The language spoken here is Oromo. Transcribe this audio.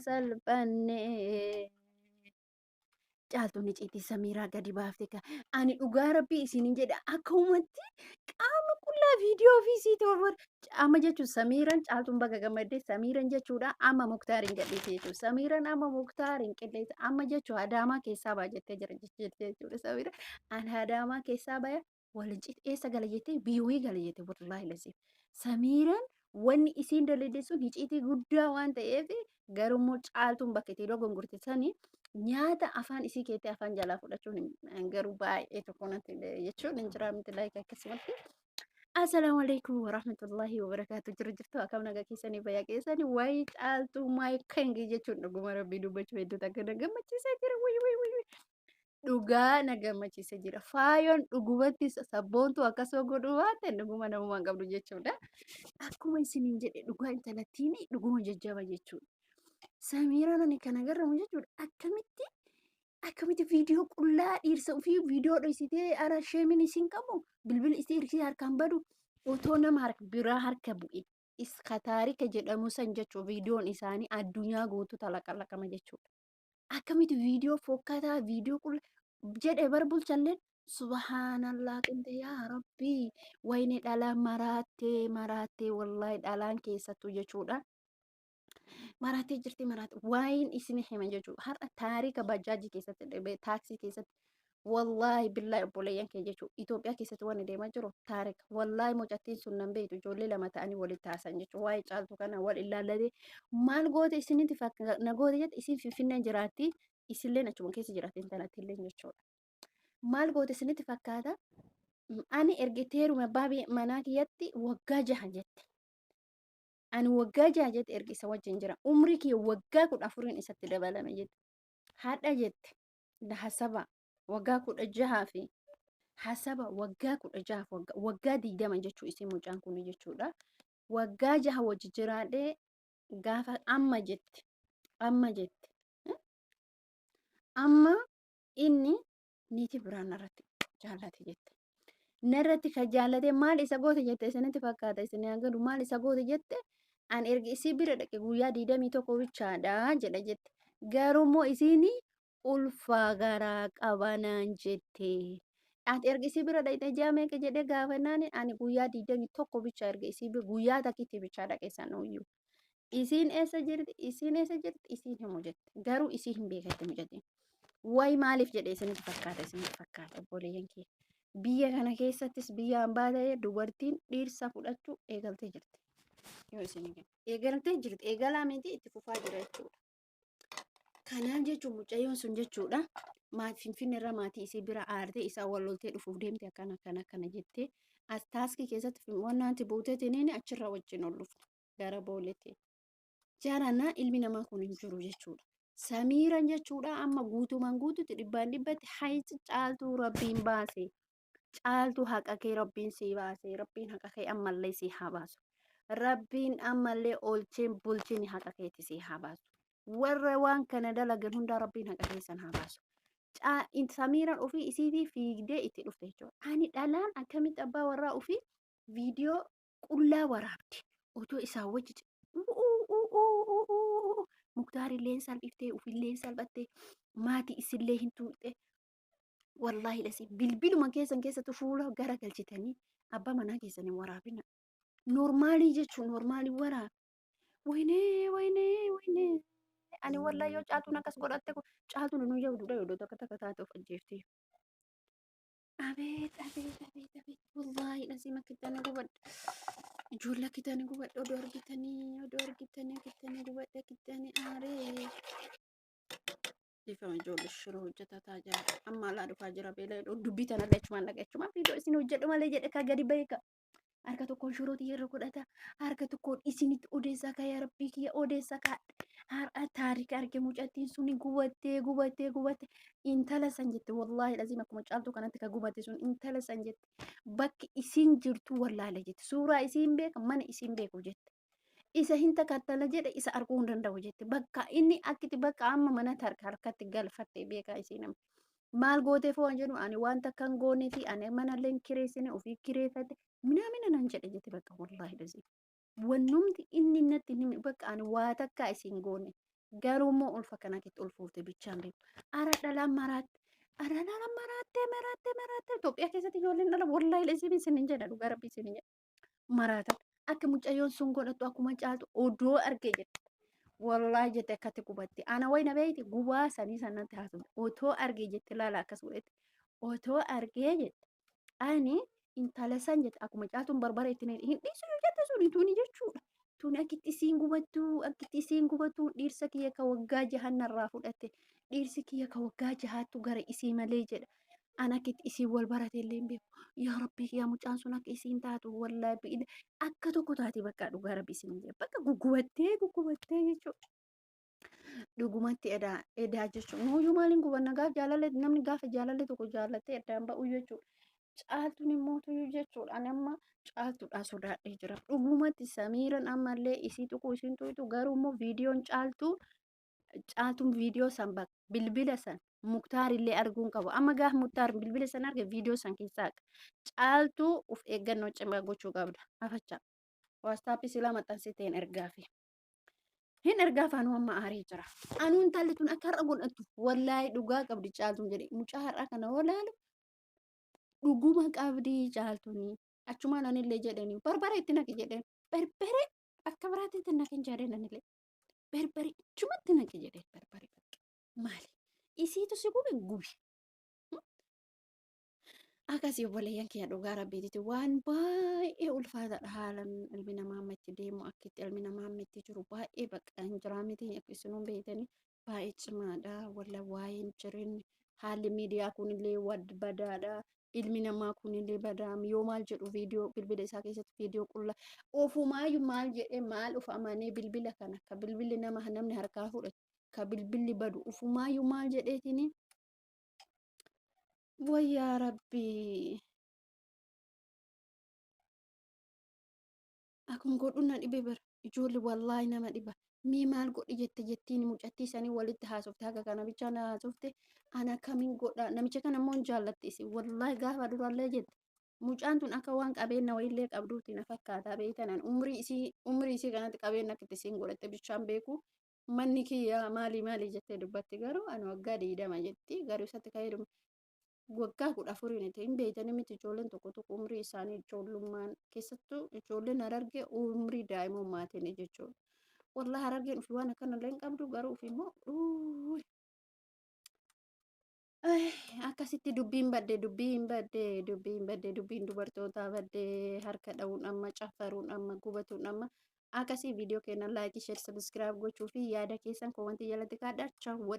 Salphanne. Caaltuun iciitii Samiiraa gadi baafte ka ani dhugaa rabbii isiniin jedha, akkumatti qaama qullaa viidiyoo ofii isii toofar amma jechuun Samiiraan Caaltuun baga gammaddee. Samiiraan jechuudha amma Muktaariin gadhiise jechuudha. Samiiraan amma Muktaariin qilleessa amma jechuudha. Adaamaa keessaa ba'a jettee jira jechuudha. Samiiraan ani Adaamaa keessaa baya waliin eessa gala jettee, biyyoo gala jette. Wallaahi lasiif Samiiraan wanni isiin dalagde sun hiciitii guddaa waan ta'eef, garuu Caaltuun bakka itti dogongorte sanii nyaata afaan isii keettee afaan jalaa fudhachuun garuu baay'ee tokko natti jechuun hin jiraa miti like akkasumatti. Assalaamu alaikum warahmatullahi wabarakatuh. Jiru jirtu, akkam nagaa keessanii, fayyaa keessanii? Wayi Caaltuu my king jechuun dhuguma rabbii dubbachuu hedduutu akka na gammachiisaa jira. Wayi wayi wayi, dhugaa na gammachiisee jira. Faayoon dhugumatti sabboontuu akkasuma godhuu baate dhuguma namumaan qabdu jechuudha. Akkuma isiniin jedhe, dhugaa intalattiin dhuguma jajjaba jechuudha. Samiiraan ani kan agarramu jechuudha. Akkamitti akkamitti viidiyoo qullaa dhiirsa ofii viidiyoo dhoysitee ara sheemin isin qabu, bilbila isii hirkisee harkaan badu, otoo nama biraa harka bu'e iska taarika jedhamu san jechuun viidiyoon isaanii addunyaa guutuu talaqalaqama jechuudha. Akkamitti viidiyoo fokkataa, viidiyoo qullaa jedhe bar bulchalleen. Subhaanallah, qinte yaa rabbii, wayne dhalaan maraattee maraattee, wallaahi dhalaan keessattuu jechuudha. Maraattee jirti, maraatte. Waa'een isin hima jechuudha. Har'a taarika bajaajii keessatti dhibee taaksii keessatti, wallaahi billaahi, obboleeyyan kee jechuudha. Itoophiyaa keessatti waan deemaa jiru taarika. Wallaahi mucattiin sun nan beektu, ijoollee lama ta'anii walitti haasan jechuudha. Waa'ee Caaltuu kana wal ilaallatee maal goote isinitti na goote jette. Isin Finfinnee jiraatti, isilleen achuma keessa jiraatti intalattillee jechuudha. Maal goote isinitti fakkaata? Ani erga itti heerume abbaa manaa kiyyatti waggaa 6 jette. Ani waggaa 6 jette erga isa wajjin jira. Umrii kiyya waggaa 14n isatti dabalame jette. Haadha jette hasaba waggaa 16 fi hasaba waggaa 16 waggaa 20 jechuu isin mucaan kun jechuudha. Waggaa 6 wajji jiraadhee gaafa amma jette, amma jette, amma inni niitii biraan narratti jaallate jette. Narratti kan jaallate maal isa goote jette isinitti fakkaata? Isin haa maal isa goote jette? An erga isii bira dhaqe guyyaa 21 bichaadha jedha jette. Garuu immoo isiin ulfaa garaa qabanaan jette. Ati erga isii bira dhaqxe ji'a meeqa jedhee gaafannaan, ani guyyaa 21 bicha erga isii bira guyyaa takkitti bichaa dhaqe sanuyyuu. Isiin eessa jirti? Isiin eessa jirti? Isiin himu jette. Garuu isii hin beekatte mucattiin. Wayi maaliif jedhee isinitti fakkaata, isinitti fakkaata obboleeyyan kee? Biyya kana keessattis biyya hambaa ta'ee dubartiin dhiirsa fudhachuu eegaltee jirti. Yoo isin eegaltee jirti, eegalaa miti, itti fufaa jira jechuudha. Kanaan jechuun mucayyoon sun jechuudha. Finfinnee irra maatii isii bira aartee isaa wal loltee dhufuuf deemte, akkana akkana akkana jettee as taaskii keessatti wannaanti buuteetiniin achirra wajjin ol dhufte gara booletti. Jaranaa ilmi namaa kun hin jiru jechuudha. Samiiran jechuudha amma guutumaan guututti dhibbaan dhibbatti hayichi Caaltuu rabbiin baase. Caaltuu, haqa kee rabbiin sii baase. Rabbiin haqa kee ammallee sii haa baasu. Rabbiin ammallee oolcheen bulchiin haqa keetti sii haa baasu. Warra waan kana dalagan hundaa rabbiin haqa keessan haa baasu. Samiiraan ofii isiitii fiigdee itti dhufte jechuudha. Ani dhalaan akkamitti abbaa warraa ofii viidiyoo qullaa waraabdi otoo isaa wajji? Muktaarillee salphiftee, ofillee salphattee, maatii isillee hin tuuxxe. Wallaahi dhasi bilbiluma keessan keessattuu fuula gara galchitanii abbaa manaa keessanii waraabina. Normaalii jechuun normaalii waraab. Waynee waynee waynee. Ani wallaahi yoo Caaltuun akkas godhatte, Caaltuun nu yabduudha, yoo takka takka taate of ajjeefti. Abeet abeet abeet abeet, wallaahi dhasii makkitanii gubadha. Ijoollee akkitanii gubadha, odoo argitanii, odoo argitanii akkitanii gubadha, akkitanii aaree. Dhiifama ijoollee, shiroo hojjetataa jira. Amma alaa dhufaa jira beela dubbii tanallee achumaan dhaqa, achumaan viidiyoo isin hojjedhu malee jedhe ka gadi bahee ka. Harka tokkoon shiroo xiyyeerra godhata. Harka tokkoon isinitti odeessaa ka, yaa rabbii kiyya, odeessaa ka. Har'a taarika arge, mucattiin suni gubattee gubattee gubatte. Intala san jette, wallaahi laziim, akkuma Caaltuu kanatti ka gubatte sun intala san jette. Bakki isiin jirtu wallaale jette. Suuraa isiin beeka, mana isiin beeku jette. Isa hin takattala jedhe, isa arguu hin danda'u jette. Bakka inni akkiti bakka amma mana harkatti galfatte beekaa isii nama. Maal gooteef waan jedhu, ani waan takka hin goonee fi ani manallee hin kireessine, ofii kireeffate minaamina nan jedhe jette bakka, wallaahi lazii. Wannumti inni natti hime bakka ani waa takka isiin goone. Garuu immoo ulfa kana keetti ulfoofte bichaan beeku. Ara dhalaan maraatte. Ara dhalaan maraattee maraattee maraattee. Itoophiyaa keessatti ijoolleen dhala wallaahi isin isin hin jedha dhugaa rabbii isin hin jedha. Maraatan akka mucayyoon sun godhattu akkuma caaltu odoo argee jette. Wallaahi jette akkatti gubatte. Ana wayi na beeyti gubaa sanii sanatti haasofte. Otoo argee jette laala akkas godhette. Otoo argee jette. Ani intala san jette akkuma caaltuun barbara itti hin dhiisu jette suni tuni jechuudha. Tuni akkitti isiin gubattu akkitti isiin gubattu dhiirsa kiyya ka waggaa jahannarraa fudhate dhiirsi kiyya ka waggaa jahaattu gara isii malee jedha. An akkitti isiin wal barate illee hin beeku. Yaa Rabbii yaa mucaan sun akka isiin taatu wallaahi bi'ila akka tokko taate bakka dhugaa Rabbi isiin jedha. Bakka guggubattee guggubattee jechuudha. Dhugumatti edaa edaa jechuudha. Nuuyyuu maaliin gubanna gaaf jaalala namni gaafa jaalalli tokko jaallatee addaan ba'u jechuudha. Caaltuun immoo tuyyuu jechuudha. Ani amma caaltuudhaa sodaadhee jira. Dhugumatti Samiiran ammallee isii tuquu isiin tuqxu garuu immoo viidiyoon caaltuu caaltuun viidiyoo san bakka bilbila san Muktaar illee arguu hin qabu. Amma gaaf Muktaar bilbila san arge viidiyoo san keessaa haqa. Caaltuu of eeggannoo cimaa gochuu qabda. Afachaa. Waastaappii silaa maxxansitee hin ergaafi. Hin ergaaf anuu amma aaree jira. Anuu intalli tun akka har'a godhattu wallaahi dhugaa qabdi caaltuun jedhe. Mucaa har'aa kana walaalu dhuguma qabdi caaltuuni. Achumaan anillee jedheni barbare itti naqi jedheen. Barbare akka biraatti itti naqin jedheen anillee. Barbare achumatti naqi jedheen barbare bakka. Maali? Isiitu si gube gubi. Akkasii obboleeyyan kiyya dhugaa rabbiititti waan baay'ee ulfaataadha haalan ilmi namaa amma itti deemu akka itti ilmi namaa amma itti jiru baay'ee bakka hin jiraa miti akka isinuu beektanii baay'ee cimaadha walla waa'een jireenya haalli miidiyaa kunillee wad badaadha ilmi namaa kunillee badaa yoo maal jedhu viidiyoo bilbila isaa keessatti viidiyoo qulla ofumaayyuu maal jedhee maal of amanee bilbila kana ka bilbilli nama namni harkaa fudhatu ka bilbilli badu ofumaayyuu maal jedheetini wayyaa rabbii akkuma godhu na dhibe bara ijoolli wallaahi nama dhiba mee maal godhi jette jettiin mucattii sanii walitti haasofte haga kana bichaa na haasofte ana akkamiin godha namicha kana immoo hin jaallatti isin wallaahi gaafa durallee jette mucaan tun akka waan qabeenya wayiillee qabduuti na fakkaata beektanan umrii isii kanatti qabeenya akka itti isiin godhatte bichaan beeku manni kiyya maali maali jettee dubbatti garuu ani waggaa 20 jetti garuu isatti ka'ee waggaa 14 itti hin beektanii miti ijoolleen tokko tokko umrii isaanii ijoollummaan keessattuu ijoolleen Harargee umrii daa'imummaatiin jechuudha. Wallaahi Harargeen ofii waan akkanallee hin qabdu garuu ofii immoo akkasitti dubbiin badde dubbiin badde dubbiin badde dubbiin dubartootaa badde harka dha'uun amma caffaruun amma gubatuun amma akkasii viidiyoo keenya like share subscribe gochuu fi yaada keessan koomantii jalatti kaadhaa. Chawwad.